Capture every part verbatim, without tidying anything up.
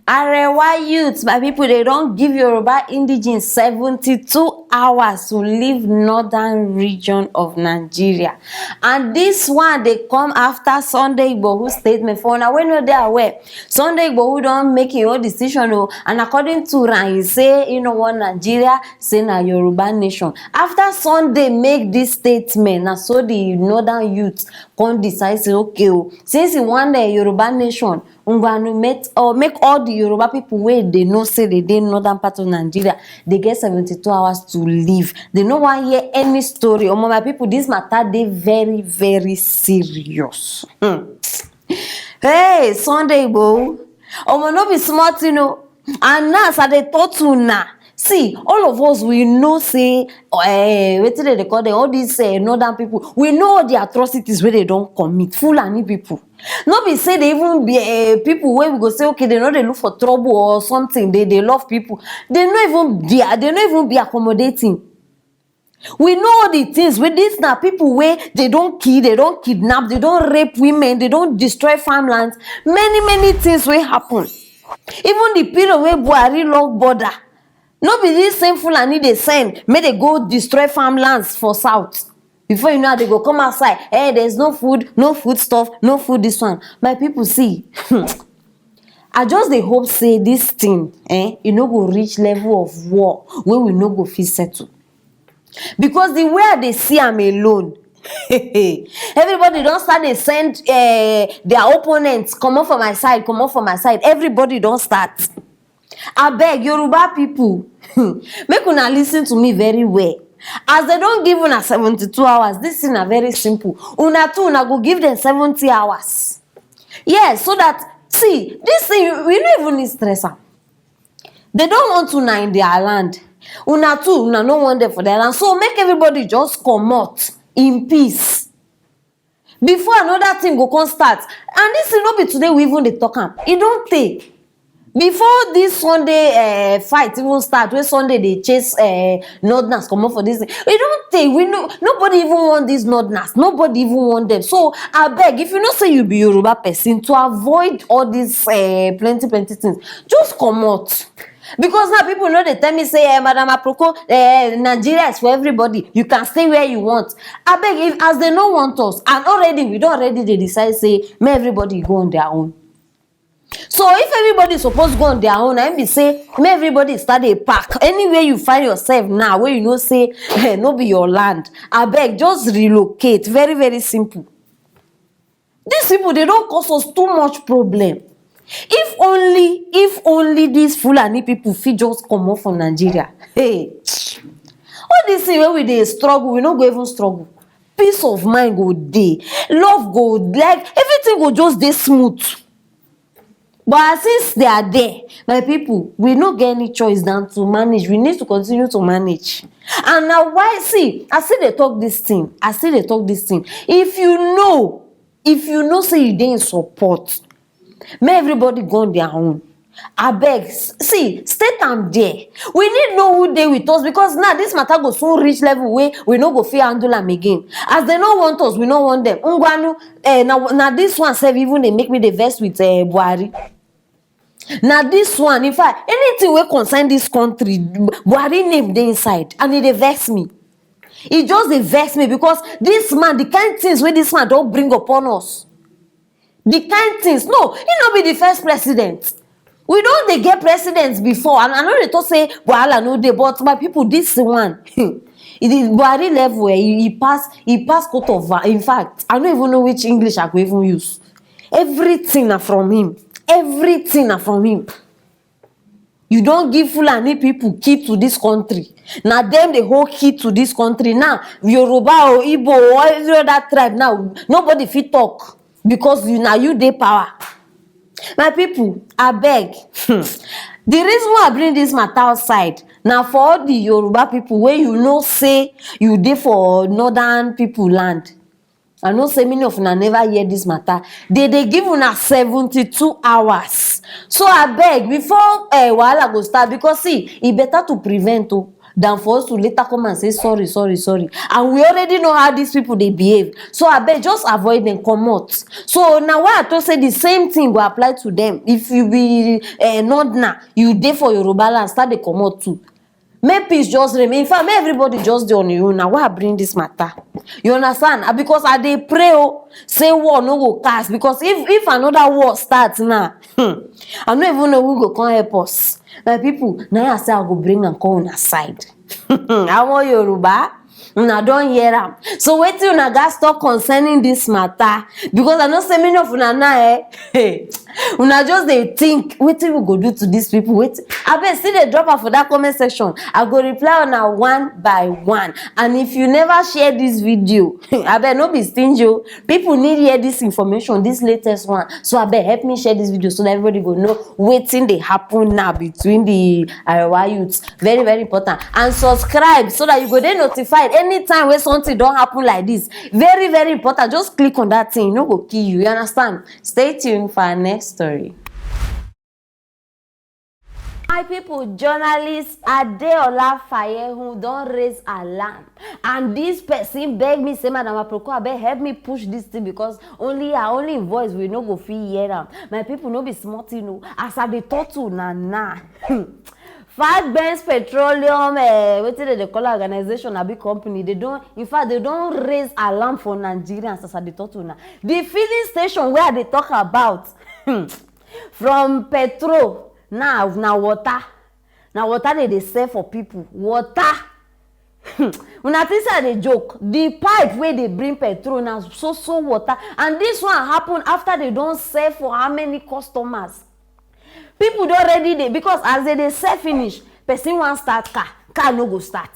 Arewa youth, my people, they don't give Yoruba indigenes seventy-two hours to leave northern region of Nigeria. And this one, they come after Sunday Igboho statement. For now, we know they are aware. Sunday Igboho don't make your own decision. Oh, and according to Ryan, say, you know what, Nigeria, say na Yoruba nation. After Sunday make this statement, na so the northern youth come decide say, okay, oh, since he want the Yoruba nation, ngwanu make, or make all the Yoruba people wey they know say they dey northern part of Nigeria, they get seventy-two hours to leave. They no wan hear any story. Omo, my people, this matter dey very, very serious. Hmm. Hey, Sunday Igboho. Omo, no be small thing o. And now, as I dey talk to una, see, all of us, we know say, eh, wetin dem dey call them, all these, eh, northern people, we know all the atrocities wey they don commit. Fulani people. No be say they even be, eh, people wey we go say, okay, they no dey look for trouble or something. They, they love people. They no even, they, they no even be accommodating. We know all the things wey, this na people wey they don kill, they don kidnap, they don rape women, they don destroy farmlands. Many, many things wey happen. Even the period wey Buhari lock border, no be this same Fulani they send make they go destroy farmlands for south. Before you know, they go come outside. Eh, there's no food, no food stuff, no food. This one, my people, see. I just dey hope say this thing, eh, e no go reach level of war wey we no go fit settle. Because the way I dey see am alone, everybody don start dey send, eh, their opponents comot for my side, comot for my side. Everybody don start. Abeg, Yoruba people, make una listen to me very well. As they don give una seventy-two hours, this thing na very simple. Una too, una go give them seventy hours. Yes, so that, see, this thing, we no even need stress am. They don't want una in their land. Una too, una no want them for their land. So make everybody just comot in peace. Before another thing go come start. And this thing no be today we even dey talk am. E don tey. Before this Sunday, eh, fight even start, wey Sunday dey chase, eh, northerners comot for this thing, e don tey. We no, nobody even want these northerners. Nobody even want them. So abeg, if you know say you be Yoruba person, to avoid all these, eh, plenty, plenty things, just comot. Because now people no dey tell me say, eh, Madam Aproko, eh, Nigeria is for everybody. You can stay where you want. Abeg, if, as they no want us, and already we don already dey decide say make everybody go on their own. So if everybody suppose go on their own, I be say make everybody start dey pack. Anywhere you find yourself now, where you know say, eh, no be your land, abeg, just relocate. Very, very simple. These people, they don cause us too much problem. If only, if only these Fulani people fit just comot from Nigeria. Hey, all this thing wey we dey struggle, we no go even struggle. Peace of mind go dey, love go, like, everything go just dey smooth. But since they are there, my people, we no get any choice than to manage. We need to continue to manage. And now, why, see, I still dey talk this thing. I still dey talk this thing. If you know, if you know say you dey in support, make everybody go on their own. Abeg, s-, see, state am there. We need know who dey with us, because now this matter go soon reach level wey we no go fit handle am again. As they no want us, we no want them. Ngwanu, eh, na, na this one sef even dey make me dey vex with, eh, Buhari. Na this one, in fact, anything wey concern this country, Buhari name dey inside, and e dey vex me. E just dey vex me, because this man, the kind things wey this man don bring upon us, the kind things, no, he no be the first president. We don dey get presidents before, and I no dey talk say wahala no dey, but my people, this one, e dey, Buhari level, eh, e, e pass, e pass coat of, in fact, I no even know which English I go even use. Everything na from him. Everything na from him. You don give Fulani people key to this country. Na them dey hold key to this country. Now, Yoruba or Igbo or every other tribe now, nobody fit talk because you, na you dey power. My people, abeg. Hmm. The reason why I bring this matter outside na for all the Yoruba people wey you know say you dey for northern people land. I know say many of una never hear this matter. They dey give una seventy-two hours. So abeg, before, eh, wahala go start, because see, e better to prevent o. than for us to later come and say sorry, sorry, sorry. And we already know how these people dey behave. So abeg, just avoid them, comot. So na why I talk say the same thing go apply to them. If you be uh, Northerner, you dey for Yoruba land, start dey comot too. Make peace just remain. In fact, make everybody just dey on your own. Na why I bring this matter. You understand? Ah, because I dey pray o, say war no go cast. Because if if another war start now, hmm, I no even know who go come help us. My people, na I say I go bring am come una side. Àwọn Yoruba, una don hear am. So wetin una gats talk concerning this matter? Because I know say many of una now, eh, una just dey think wetin we go do to these people. Wetin, abeg, still dey drop am for that comment section. I go reply una one by one. And if you never share this video, abeg, no be stingy o. People need hear this information, this latest one. So abeg, help me share this video so that everybody go know wetin dey happen now between the Arewa youths. Very, very important. And subscribe so that you go dey notified anytime wey something don happen like this. Very, very important. Just click on that thing. E no go kill you. You understand? Stay tuned for our next story. My people, journalist Adeola Fayehun don raise alarm, and this person beg me say, "Madam Aproko, abeg, help me push this thing, because only her, only im voice, we no go fit hear am." My people, no be small thing o. As I dey talk to una now, Fagbenz Petroleum, eh, wetin dem dey call am, organization abi company, they don, in fact, they don raise alarm for Nigerians as I dey talk to una. The filling station wey I dey talk about, from petrol, now na water. Na water dem dey sell for people. Water. Una think say I dey joke? The pipe wey dey bring petrol na so so water, and this one happen after they don sell for how many customers? People don already dey, because as they dey sell finish, person wan start car, car no go start.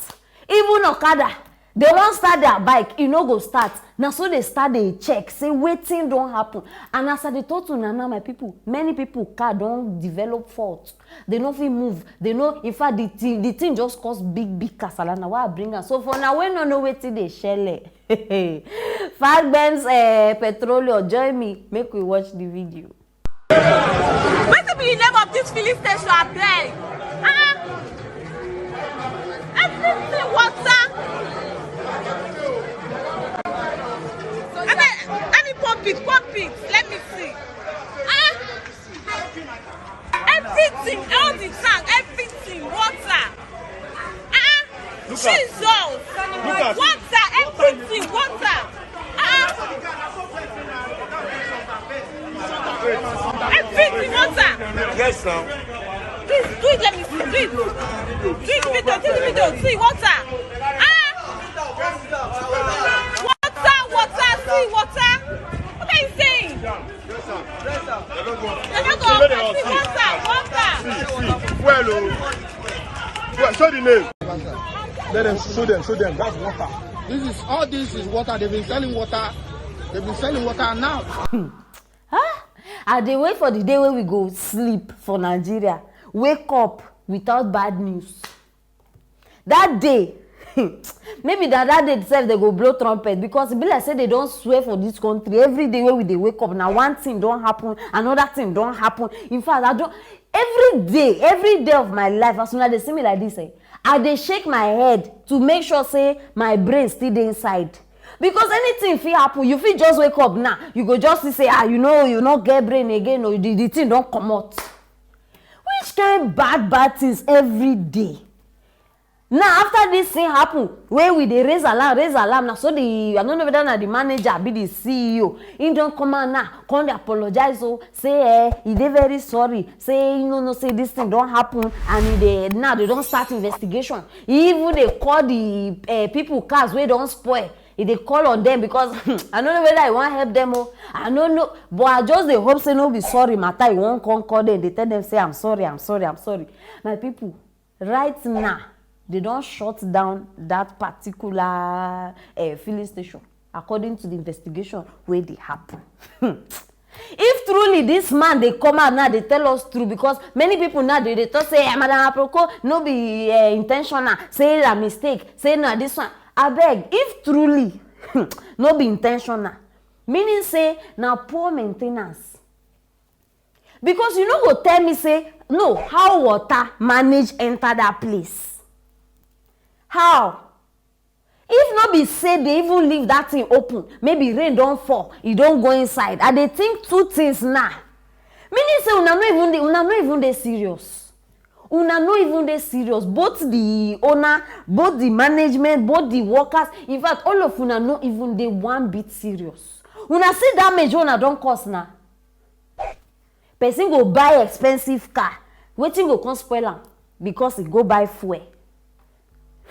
Even okada, they wan start their bike, e no go start. Na so they start dey check say wetin don happen. And as I dey talk to una now, my people, many people car don develop fault. They no fit move. They no, in fact, the thing, the thing just cause big, big kasala. Na why I bring am. So for una wey no know wetin dey shele, Fagbenz, eh, Petroleum, join me, make we watch the video. Wetin be the name of this filling station, abeg? Ah, everything water. Abeg, let me pump it, pump it. Let me see. Ah, everything, all the tank, everything water. Ah, look at, Jesus. Look at water, everything water. Ah, everything water. Yes, now. Please do it, let me see. Do it. Do it, video, do the video. See water. Ah, water, water, see water. What are you saying? They no go open. Water, water. See, see. Well, oh. Well, show the name. Let them show them, show them. That's water. This is, all this is water. They've been selling water. They've been selling water now. Huh? I dey wait for the day wey we go sleep for Nigeria, wake up without bad news. That day, maybe na that day sef they go blow trumpet, because e be like say they don swear for this country. Every day wey we dey wake up, na one thing don happen, another thing don happen. In fact, I don, every day, every day of my life, as una dey see me like this, eh, I dey shake my head to make sure say my brain still dey inside. Because anything fit happen. You fit just wake up now, you go just see say, ah, you know, you no get brain again, or the, the thing don comot. Which kind bad, bad things every day? Now, after this thing happen, wey we dey raise alarm, raise alarm, na so the, I no know whether na the manager be the C E O, he don come out now, come dey apologize, oh, say, eh, he dey very sorry, say he no know say this thing don happen, and he dey, now they don start investigation. He even dey call the, eh, people cars wey don spoil. He dey call on them because I no know whether he wan help them, oh, I no know, but I just dey hope say no be sorry matter he wan come call them, dey tell them say, "I'm sorry, I'm sorry, I'm sorry." My people, right now, they don shut down that particular, eh, filling station, according to the investigation wey dey happen. If truly this man dey come out now, dey tell us true, because many people now dey, dey talk say, "Eh, Madam Aproko, no be, eh, intentional, say na mistake, say na this one." Abeg, if truly no be intentional, meaning say na poor maintenance. Because you no go tell me say, no, how water manage enter that place? How? If no be say they even leave that thing open, maybe rain don fall, e don go inside. I dey think two things now. Meaning say una no even dey, una no even dey serious. Una no even dey serious. Both the owner, both the management, both the workers. In fact, all of una no even dey one bit serious. Una see damage wey una don cause na. Person go buy expensive car, wetin go come spoil am? Because e go buy fuel.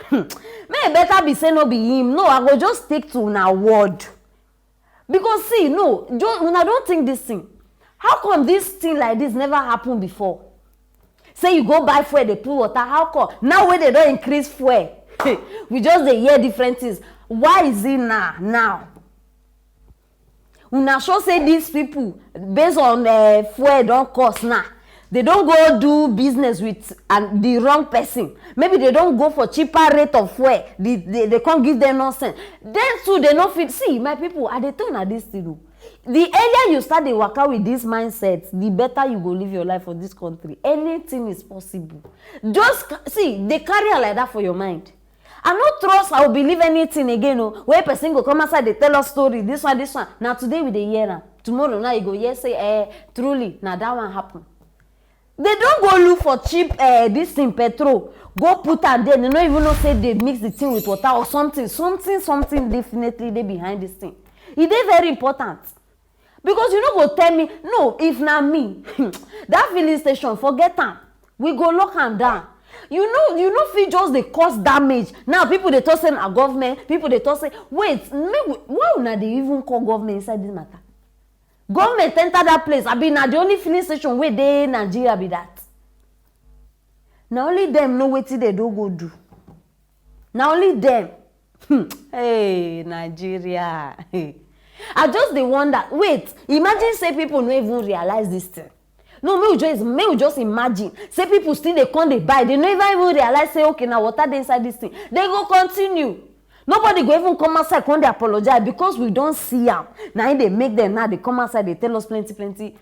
Hmm. May e better be say no be him. No, I go just stick to una word. Because see, no, just, una don think this thing. How come this thing like this never happen before? Say you go buy fuel, dey put water. How come now wey they don increase fuel? We just dey hear different things. Why is it now? Now una sure say these people, based on uh, fuel don cost now, they don go do business with and the wrong person. Maybe they don go for cheaper rate of fuel. They, they, they come give them nonsense. Then too, they no fit see. My people, I dey tell una this thing o. The earlier you start dey waka with this mindset, the better you go live your life for this country. Anything is possible. Just ca- see, they carry am like that for your mind. I no trust, I will believe anything again o. Wey person go come outside dey tell us story, this one, this one. Na today we dey hear am. Tomorrow now you go hear say, eh, truly, na that one happen. They don go look for cheap, eh, this thing, petrol. Go put am there. They no even know say they mix the thing with water or something. Something, something definitely dey behind this thing. E dey very important. Because you no go tell me, no, if na me, that filling station, forget am. We go lock am down. You know, you no fit just dey cause damage. Now people dey talk say na government, people dey talk say, wait, make we, why una dey even call government inside this matter? Government enter that place, abi na the only filling station wey dey Nigeria be that? Na only them know wetin they don go do. Na only them. Hmm. Hey, Nigeria. I just dey wonder. Wait, imagine say people no even realize this thing. No, make we just, make we just imagine say people still dey come dey buy. They no even even realize say, okay, na water dey inside this thing. They go continue. Nobody go even come outside come dey apologize because we don see am. Na im dey make them now dey come outside dey tell us plenty plenty.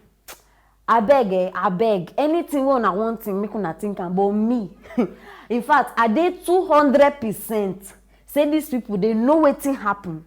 Abeg, eh, abeg, anything wey una wan think, make una think am, but me, in fact, I dey two hundred percent say these people, they know wetin happen.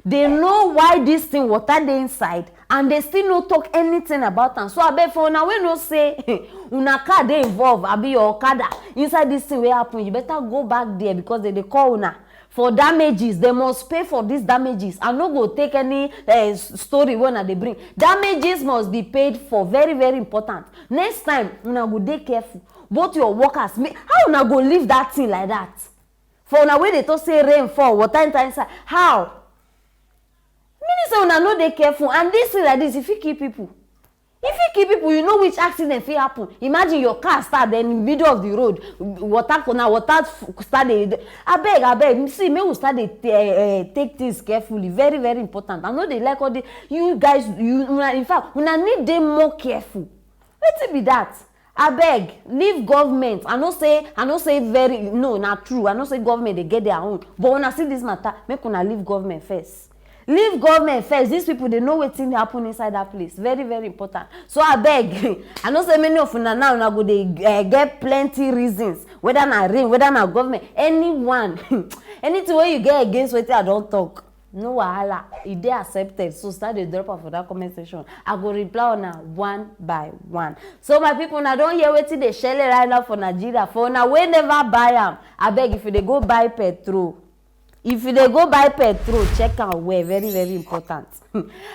They know why this thing water dey inside, and they still no talk anything about am. So abeg, for una wey know say una car dey involve, abi your okada, inside this thing wey happen, you better go back there, because they dey call una for damages. They must pay for these damages. I no go take any eh, s- story wey una dey bring. Damages must be paid for. Very, very important. Next time, una go dey careful. Both your workers, me, how una go leave that thing like that? For una wey dey talk say rain fall, water enter inside. How? Meaning say una no dey careful, and this thing like this, e fit kill people. E fit kill people. You know which accident fit happen? Imagine your car start, then in middle of the road, water, na water f- start dey. Abeg, abeg, see, make we start dey t- eh, eh, take things carefully. Very, very important. I no dey like all the, you guys, you, una, in fact, una need dey more careful. Wetin be that? Abeg, leave government. I no say, I no say very, no, na true. I no say government dey get their own. But una see this matter, make una leave government first. Leave government first. These people, they know wetin dey happen inside that place. Very, very important. So abeg, I know say many of una now, una go dey eh, get plenty reasons. Whether na rain, whether na government, anyone, anything wey you get against wetin I don talk, no wahala. E dey accepted. So start dey drop am for that comment section. I go reply una one by one. So my people, una don hear wetin dey shele right now for Nigeria. For una wey never buy am, abeg, if you dey go buy petrol, if you dey go buy petrol, check am well. Very, very important.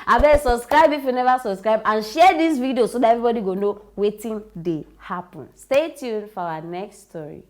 Abeg, subscribe if you never subscribe, and share this video so that everybody go know wetin dey happen. Stay tuned for our next story.